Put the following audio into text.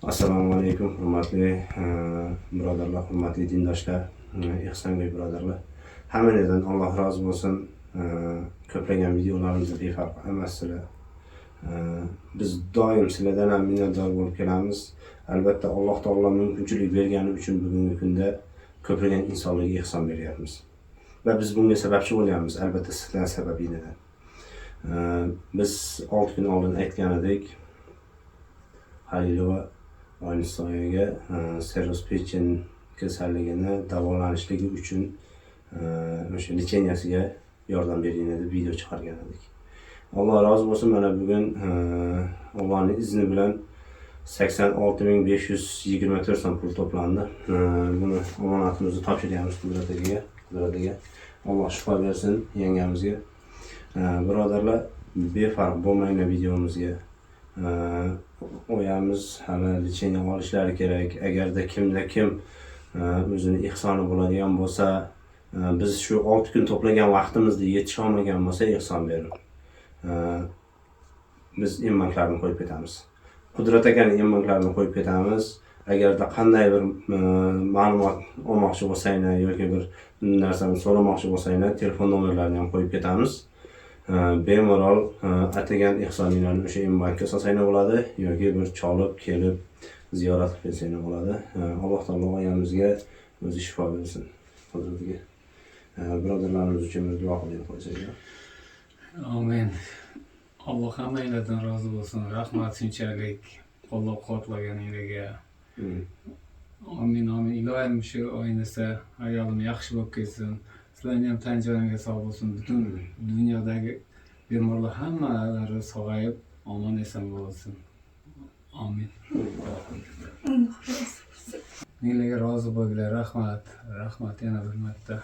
Assalomu alaykum, hurmatli birodarlar, hurmatli dindoshlar, ehsongo'y birodarlar. Hammangizdan Alloh rozi bo'lsin. Ko'plagan videolarimizda befarq emassizlar. Biz doim sizlardan ham minnatdor bo'lib kelamiz. Albatta, Alloh taolo mumkinchilik bergani uchun bugungi kunda ko'plagan insonlarga ehson beryapmiz. Va biz bunga sababchi bo'lyapmiz, albatta sizlar sababingizdan. Biz 6 kun oldin aytgan edik, Halilova Oynisoyaga сирроз печень kasalligini davolanishligi uchun o'sha лечения siga yordam beringlar deb video chiqargan edik. Alloh rozi bo'lsin, mana bugun Allohning izni bilan 86 524 so'm pul to'plandi. Buni omonatimizni topshiryapmiz Qudrat akaga, Qudrat aka. Alloh shifo bersin yangamizga. Birodarlar, befarq bo'lmanglar videomizga. Oyamiz hali лечение olishlari kerak. Agarda kimda kim o'zini ehsoni bo'ladigan bo'lsa, biz shu 6 kun to'plagan vaqtimizda yetisha olmagan bo'lsa ehson berib, biz mBanklarni qo'yib ketamiz. Qudrat akani mBanklarini qo'yib ketamiz. Agarda qanday bir ma'lumot olmoqchi bo'lsanglar yoki bir narsani so'ramoqchi bo'lsanglar, telefon nomerlarini ham qo'yib ketamiz. Bemalol atagan ehsoninglarni o'sha mBankka solsanglar bo'ladi yoki bir cholib kelib ziyorat qilib kelsanglar bo'ladi. Alloh taolo oyamizga o'zi shifo bersin. Qudrat aka. Birodarlarimiz uchun bir duo qilib qo'ysanglar. Amin. Alloh hammanglardan rozi bo'lsin. Rahmat shunchalik qo'llab-quvvatlaganinglarga. Amin, amin. Iloyim, shu oynisa ayolim yaxshi bo'lib ketsin. Sizlarni ham tan joninglar sog' bo'lsin. Butun dunyodagi bemorlar hammalari sog'ayib, omon eson bo'lsin. Amin. Alloh rozi bo'lsin. Menlarga rozi bo'linglar. Rahmat. Rahmat yana bir marta.